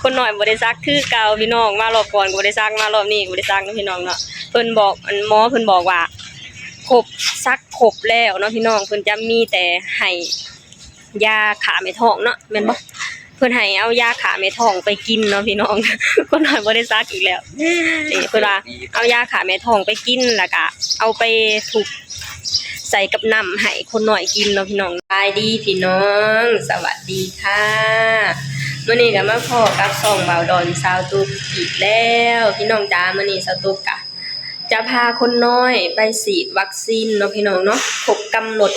ຄົນນ້ອຍບໍ່ໄດ້ສັກຄືເກົ່າພີ່ນ້ອງ, ມາລອບກ່ອນກໍບໍ່ໄດ້ສັກ ມາລອບນີ້ກໍບໍ່ໄດ້ສັກເນາະພີ່ນ້ອງເນາະ. ເພິ່ນບອກ ອັນ ໝໍເພິ່ນບອກວ່າຄົບ ສັກຄົບແລ້ວເນາະພີ່ນ້ອງ, ເພິ່ນຈະມີແຕ່ໃຫ້ຢາຂ້າແມ່ທ້ອງເນາະ ແມ່ນບໍ່? ເພິ່ນໃຫ້ເອົາຢາຂ້າແມ່ທ້ອງໄປກິນເນາະພີ່ນ້ອງ. ຄົນນ້ອຍບໍ່ໄດ້ສັກອີກແລ້ວ. ນີ້ເພິ່ນວ່າເອົາຢາຂ້າແມ່ທ້ອງໄປກິນ ແລ້ວກະເອົາໄປທຸບໃສ່ກັບນ້ຳໃຫ້ຄົນນ້ອຍກິນເນາະພີ່ນ້ອງ. ສະບາຍດີພີ່ນ້ອງ, ສະຫວັດດີຄ່ະ. ມື້ນີ້ກໍມາພໍ້ກັບຊ່ອງບ່າວດອນຊາວຕຸກອີກແລ້ວພີ່ນ້ອງຈ໋າ. ມື້ນີ້ຊາວຕຸກກະຈະພາຄົນນ້ອຍໄປສີດວັກຊີນເນາະພີ່ນ້ອງເນາະ, ຄົບກຳນົດ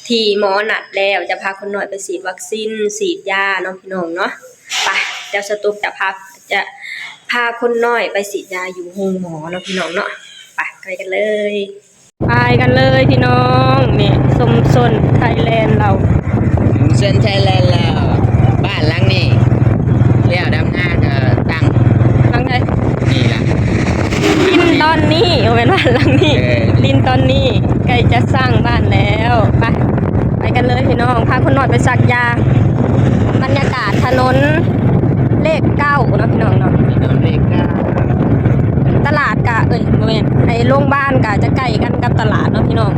ທີ່ໝໍນັດແລ້ວ ຈະພາຄົນນ້ອຍໄປສີດວັກຊີນ ສີດຢາເນາະພີ່ນ້ອງເນາະ. ໄປ ດຽວຊາວຕຸກຈະພາ ຈະພາຄົນນ້ອຍໄປສີດຢາຢູ່ໂຮງໝໍເນາະພີ່ນ້ອງເນາະ. ໄປ ໄປກັນເລີຍ. ໄປກັນເລີຍພີ່ນ້ອງ. ນີ້ຊຸມຊົນໄທແລນລາວ ຊຸມຊົນໄທແລນລາວ. ບ້ານຫຼັງນີ້ແລ້ວດຳນາກໍຕັ້ງ. ຫຼັງໃດ? ນີ້ລະ ດິນຕອນນີ້ ບໍ່ແມ່ນບ້ານຫຼັງນີ້. ເອີ ດິນຕອນນີ້ໃກ້ຈະສ້າງບ້ານແລ້ວ. ໄປ ໄປກັນເລີຍພີ່ນ້ອງ, ພາຄົນນ້ອຍໄປສັກຢາ. ບັນຍາກາດຖະໜົນເລກເກົ້າເນາະພີ່ນ້ອງເນາະ, ຖະໜົນເລກເກົ້າ. ຕະຫຼາດກະ ເອີຍ ບໍ່ແມ່ນ ໄອ້ໂຮງບານກະຈະໃກ້ກັນກັບຕະຫຼາດເນາະພີ່ນ້ອງ.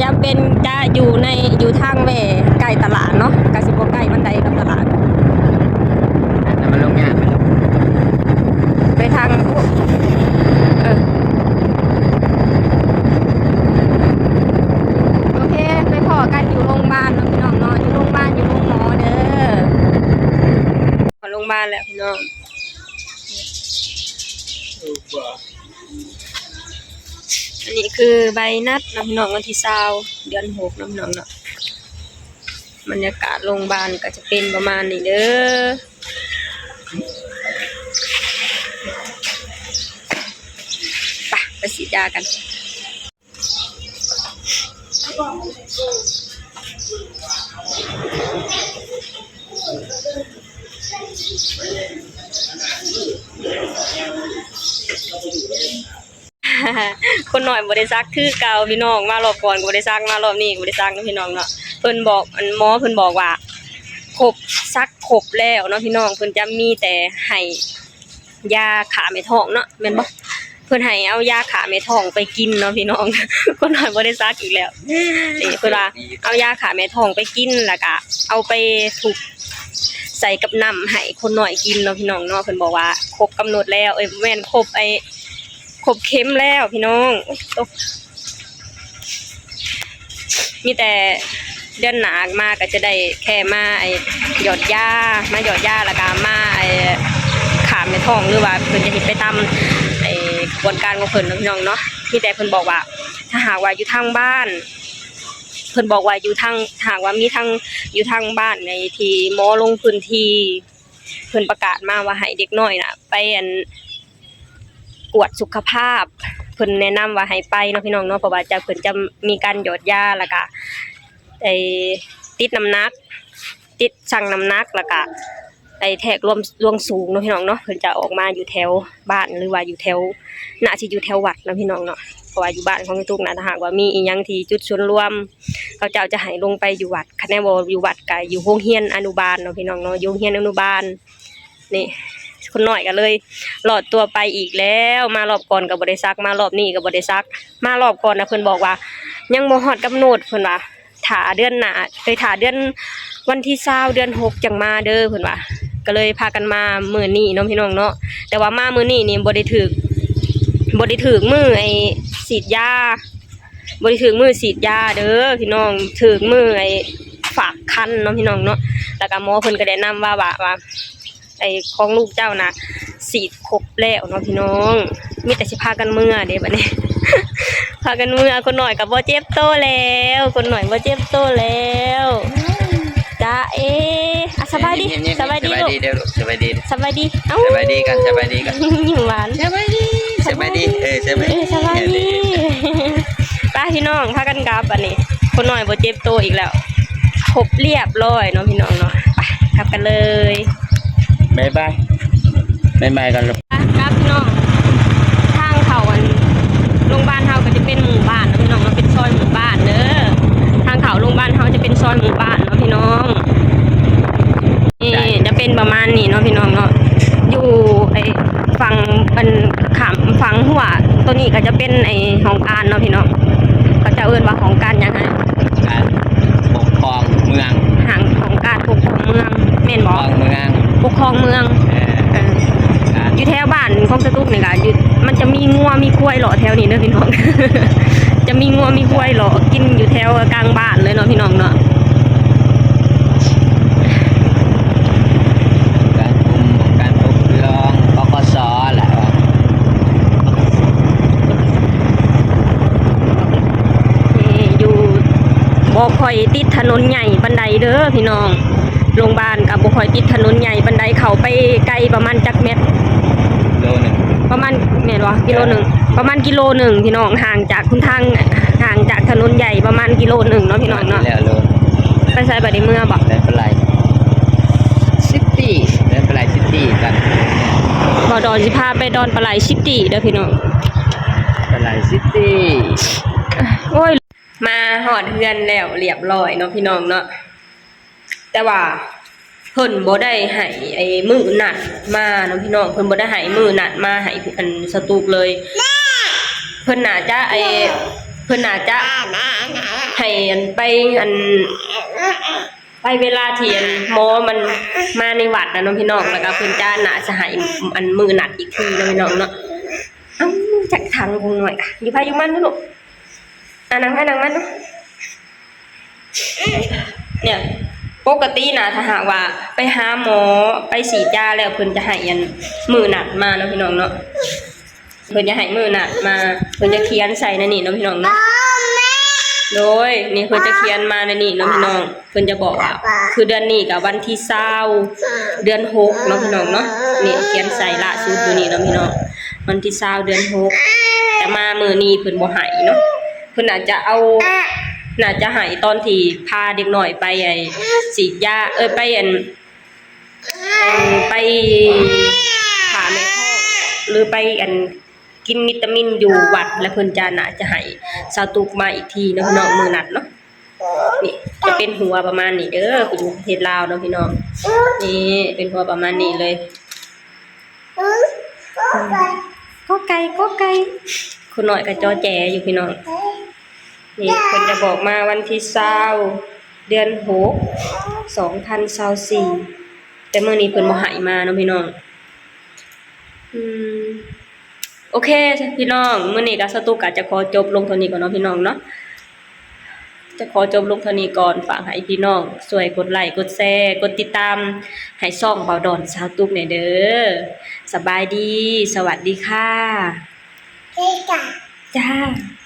ຈະເປັນ ຈະຢູ່ໃນ ຢູ່ທາງແວ່ໃກ້ຕະຫຼາດເນາະ, ກະຊິບໍ່ໃກ້ປານໃດກັບຕະຫຼາດ. ອັນນັ້ນມັນລົງຍາກໄປທາງ ເອີ ໂອເຄ ໄປພໍ້ກັນຢູ່ໂຮງບານເນາະພີ່ນ້ອງເນາະ, ຢູ່ໂຮງບານ ຢູ່ໂຮງໝໍເດີ. ຮອດໂຮງບານແລ້ວພີ່ນ້ອງ. ອັນນີ້ຄືໃບນັດເນາະພີ່ນ້ອງ, ວັນທີຊາວ ເດືອນຫົກເນາະພີ່ນ້ອງເນາະ. ບັນຍາກາດໂຮງບານກໍຈະເປັນປະມານນີ້ເດີ. ໄປ ໄປສີດຢາກັນ. ຄົນນ້ອຍບໍ່ໄດ້ສັກຄືເກົ່າພີ່ນ້ອງ, ມາລອບກ່ອນກໍບໍ່ໄດ້ສັກ ມາລອບນີ້ກໍບໍ່ໄດ້ສັກເນາະພີ່ນ້ອງເນາະ. ເພິ່ນບອກ ອັນ ໝໍເພິ່ນບອກວ່າຄົບ ສັກຄົບແລ້ວເນາະພີ່ນ້ອງ, ເພິ່ນຈະມີແຕ່ໃຫ້ ຢາຂ້າແມ່ທ້ອງເນາະ ແມ່ນບໍ່? ເພິ່ນໃຫ້ເອົາຢາຂ້າແມ່ທ້ອງໄປກິນເນາະພີ່ນ້ອງ. ຄົນນ້ອຍບໍ່ໄດ້ສັກອີກແລ້ວ. ນີ້ເພິ່ນວ່າເອົາຢາຂ້າແມ່ທ້ອງໄປກິນ ແລ້ວກະເອົາໄປທຸບໃສ່ກັບນ້ຳໃຫ້ຄົນນ້ອຍກິນເນາະພີ່ນ້ອງເນາະ. ເພິ່ນບອກວ່າຄົບກຳນົດແລ້ວ ເອີຍ ບໍ່ແມ່ນ ຄົບ ໄອ້ ຄົບເຂັມແລ້ວພີ່ນ້ອງ. ໂອ້ຍ ຕົກ. ມີແຕ່ເດືອນໜ້າມາກໍຈະໄດ້ແຄ່ມາ ໄອ້ ຢອດຢາ ມາຢອດຢາ ແລ້ວກໍມາ ໄອ້ ຂ້າແມ່ທ້ອງ ຫຼືວ່າເພິ່ນຈະເຮັດໄປຕາມ ໄອ້ ຂະບວນການຂອງເພິ່ນເນາະພີ່ນ້ອງເນາະ. ມີແຕ່ເພິ່ນບອກວ່າ ຖ້າຫາກວ່າຢູ່ທາງບ້ານ ເພິ່ນບອກວ່າຢູ່ທາງ ຖ້າຫາກວ່າມີທາງ ຢູ່ທາງບ້ານໃນທີ່ໝໍລົງພື້ນທີ່ ເພິ່ນປະກາດມາວ່າໃຫ້ເດັກນ້ອຍນະ ໄປ ອັນ ກວດສຸຂະພາບ ເພິ່ນແນະນຳວ່າໃຫ້ໄປເນາະພີ່ນ້ອງເນາະ, ເພາະວ່າຈະ ເພິ່ນຈະມີການຢອດຢາ ແລ້ວກະໄອ້ຕິດນ້ຳໜັກ ຕິດຊັ່ງນ້ຳໜັກ ແລ້ວກະໄອ້ແທກລວມ ລວງສູງເນາະພີ່ນ້ອງເນາະ. ເພິ່ນຈະອອກມາຢູ່ແຖວບ້ານ ຫຼືວ່າຢູ່ແຖວ ໜ້າຊິຢູ່ແຖວວັດເນາະພີ່ນ້ອງເນາະ, ເພາະວ່າຢູ່ບ້ານຂອງຕຸກນະ ຖ້າຫາກວ່າມີອີ່ຫຍັງທີ່ຈຸດສ່ວນລວມ ເຂົາເຈົ້າຈະໃຫ້ລົງໄປຢູ່ວັດ, ຄັນແມ່ນບໍ່ຢູ່ວັດກະຢູ່ໂຮງຮຽນອະນຸບານເນາະພີ່ນ້ອງເນາະ, ຢູ່ໂຮງຮຽນອະນຸບານ. ນີ້ ຄົນນ້ອຍກໍເລີຍລອດຕົວໄປອີກແລ້ວ, ມາລອບກ່ອນກໍບໍ່ໄດ້ສັກ ມາລອບນີ້ກໍບໍ່ໄດ້ສັກ. ມາລອບກ່ອນນະ ເພິ່ນບອກວ່າຍັງບໍ່ຮອດກຳນົດ ເພິ່ນວ່າຖ້າເດືອນໜ້າ ໄປຖ້າເດືອນ ວັນທີຊາວ ເດືອນຫົກຈັ່ງມາເດີ ເພິ່ນວ່າ. ກໍເລີຍພາກັນມາມື້ນີ້ເນາະພີ່ນ້ອງເນາະ, ແຕ່ວ່າມາມື້ນີ້ນີ້ບໍ່ໄດ້ຖືກ ບໍ່ໄດ້ຖືກມື້ໄອ້ສີດຢາ ບໍ່ໄດ້ຖືກມື້ສີດຢາເດີພີ່ນ້ອງ, ຖືກມື້ໄອ້ຝາກຄັນເນາະພີ່ນ້ອງເນາະ. ແລ້ວກໍໝໍເພິ່ນກໍແນະນຳວ່າ ວ່າ ວ່າໄອ້ຂອງລູກເຈົ້ານະສີດຄົບແລ້ວເນາະພີ່ນ້ອງ. ມີແຕ່ຊິພາກັນເມືອເດ້ບັດນີ້ ພາກັນເມືອ. ຄົນນ້ອຍກໍບໍ່ເຈັບໂຕແລ້ວ, ຄົນນ້ອຍບໍ່ເຈັບໂຕແລ້ວ. ຈ໊ະເອ ອ່ະ ສະບາຍດີ ສະບາຍດີລູກ ສະບາຍດີເດີລູກ ສະບາຍດີ ສະບາຍດີ ເອົ້າ ສະບາຍດີກັນ ສະບາຍດີກັນ ຍິ້ມຫວານ ສະບາຍດີ ສະບາຍດີ ເອີ ສະບາຍດີ ເອີ ສະບາຍດີ ເອີ ສະບາຍດີ. ໄປພີ່ນ້ອງ ພາກັນກັບ ອັນນີ້ຄົນນ້ອຍບໍ່ເຈັບໂຕອີກແລ້ວ ຄົບລຽບລ້ອຍເນາະພີ່ນ້ອງເນາະ. ໄປກັບກັນເລີຍ ບາຍບາຍ ບາຍບາຍກັນລູກ. ໄປກັບພີ່ນ້ອງ ທາງເຂົ້າອັນໂຮງບານເຮົາກໍຈະເປັນໝູ່ບ້ານເນາະພີ່ນ້ອງເນາະ, ເປັນຊອຍໝູ່ບ້ານເດີ. ທາງເຂົ້າໂຮງບານເຮົາຈະເປັນຊອຍໝູ່ບ້ານເນາະພີ່ນ້ອງ. ນີ້ດຽວ ປັນປະມານນີ້ເນາະພີ່ນ້ອງເນາະ. ຢູ່ໄອ້ຝັ່ງ ອັນ ຂ້າມຝັ່ງຮົ້ວໂຕນີ້ກໍຈະເປັນໄອ້ຫ້ອງການເນາະພີ່ນ້ອງ. ເຂົາເຈົ້າເອີ້ນວ່າຫ້ອງການຫຍັງ? ຫ້ອງການປົກຄອງເມືອງ. ຫ້ອງ ຫ້ອງການປົກຄອງເມືອງ ແມ່ນບໍ່? ປົກຄອງເມືອງ ປົກຄອງເມືອງ. ເອີ ເອີ ການ ຢູ່ແຖວບ້ານຂອງສະຕຸກນີ້ກໍຢູ່ ມັນຈະມີງົວມີຄວາຍເລາະແຖວນີ້ເດີພີ່ນ້ອງ. ຈະມີງົວມີຄວາຍເລາະກິນຢູ່ແຖວກາງບ້ານເລີຍເນາະພີ່ນ້ອງເນາະ. ການກຸ່ມການປົກຄອງ ປກສ ແຫຼະ. ນີ້ຢູ່ບໍ່ຄ່ອຍຕິດຖະໜົນໃຫຍ່ປານໃດເດີພີ່ນ້ອງ. ໂຮງບານກໍບໍ່ຄ່ອຍຕິດຖະໜົນໃຫຍ່ປານໃດ. ເຂົ້າໄປໄກປະມານຈັກແມັດ? ໂລໜຶ່ງ. ປະມານ ແມ່ນບໍ່? ກິໂລໜຶ່ງ. ປະມານກິໂລໜຶ່ງພີ່ນ້ອງ. ຫ່າງຈາກຫົນທາງ ຫ່າງຈາກຖະໜົນໃຫຍ່ປະມານກິໂລໜຶ່ງເນາະພີ່ນ້ອງເນາະ. ແລ້ວໂລ ໄປໃສບາດນີ້? ເມືອບໍ່? ໄປປາໄລຊິຕີ ໄປປາໄລຊິຕີກັນ. ບ່າວດອນຊິພາໄປດອນປາໄລຊິຕີເດີພີ່ນ້ອງ. ປາໄລຊິຕີ. ໂອ້ຍ ມາຮອດເຮືອນແລ້ວລຽບຮ້ອຍເນາະພີ່ນ້ອງເນາະ. ແຕ່ວ່າເພິ່ນບໍ່ໄດ້ໃຫ້ໄອ້ມື້ນັດມາເນາະພີ່ນ້ອງ. ເພິ່ນບໍ່ໄດ້ໃຫ້ມື້ນັດມາໃຫ້ອັນສະຕຸກເລີຍ. ເພິ່ນໜ້າຈະໄອ້ ເພິ່ນໜ້າຈະໃຫ້ອັນໄປ ອັນ ໄປເວລາທີ່ອັນໝໍມັນມາໃນວັດນະເນາະພີ່ນ້ອງ. ແລ້ວກໍເພິ່ນຈະໜ້າຈະໃຫ້ອັນມື້ນັດອີກທີເນາະພີ່ນ້ອງເນາະ. ເອົ້າ ຈັກຖັງຂອງນ້ອຍກະ ຢູ່ໃຜຢູ່ມັນເນາະລູກ. ອ່າ ນັ່ງໃຜນັ່ງມັນເນາະ. ເນີ້ຍ ປົກກະຕິນະ ຖ້າຫາກວ່າໄປຫາໝໍ ໄປສີດຢາແລ້ວ ເພິ່ນຈະໃຫ້ອັນມື້ນັດມາເນາະພີ່ນ້ອງເນາະ. ເພິ່ນຈະໃຫ້ມື້ນັດມາ ເພິ່ນຈະຂຽນໃສ່ໃນນີ້ເນາະພີ່ນ້ອງເນາະ. ໂດຍ ນີ້ເພິ່ນຈະຂຽນມາໃນນີ້ເນາະພີ່ນ້ອງ. ເພິ່ນຈະບອກວ່າ ຄືເດືອນນີ້ກໍວັນທີຊາວ ເດືອນຫົກເນາະພີ່ນ້ອງເນາະ. ນີ້ຂຽນໃສ່ລ່າສຸດຢູ່ນີ້ເນາະພີ່ນ້ອງ ວັນທີຊາວ ເດືອນຫົກ. ແຕ່ມາມື້ນີ້ເພິ່ນບໍ່ໃຫ້ເນາະ. ເພິ່ນອາດຈະເອົາ ໜ້າຈະໃຫ້ຕອນທີ່ພາເດັກນ້ອຍໄປ ໄອ້ ສີດຢາ ເອີ ໄປ ອັນ ໄປຜ່າແມ່ທ້ອງ ຫຼືໄປ ອັນ ກິນວິຕາມິນຢູ່ວັດ ແລ້ວເພິ່ນຈະໜ້າຈະໃຫ້ສາວຕຸກມາອີກທີເນາະພີ່ນ້ອງ ມື້ນັດເນາະ. ນີ້ຈະເປັນຫົວປະມານນີ້ເດີ ຢູ່ປະເທດລາວເນາະພີ່ນ້ອງ. ນີ້ເປັນຫົວປະມານນີ້ເລີຍ. ກອໄກ່ ກອໄກ່ ຄົນນ້ອຍກໍຈໍແຈຢູ່ພີ່ນ້ອງ. ນີ້ເພິ່ນຈະບອກມາວັນທີຊາວ ເດືອນຫົກ ສອງພັນຊາວສີ່ ແຕ່ມື້ນີ້ເພິ່ນບໍ່ໃຫ້ມາເນາະພີ່ນ້ອງ. ອືມ ໂອເຄພີ່ນ້ອງ ມື້ນີ້ກໍສະຕຸກກໍຈະຂໍຈົບລົງເທົ່ານີ້ກ່ອນເນາະພີ່ນ້ອງເນາະ. ຈະຂໍຈົບລົງເທົ່ານີ້ກ່ອນ. ຝາກໃຫ້ພີ່ນ້ອງຊ່ວຍກົດໄລ ກົດແຊ ກົດຕິດຕາມໃຫ້ຊ່ອງບ່າວດອນສາວຕຸກແດ່ເດີ. ສະບາຍດີ ສະຫວັດດີຄ່ະ. ຈ້າ.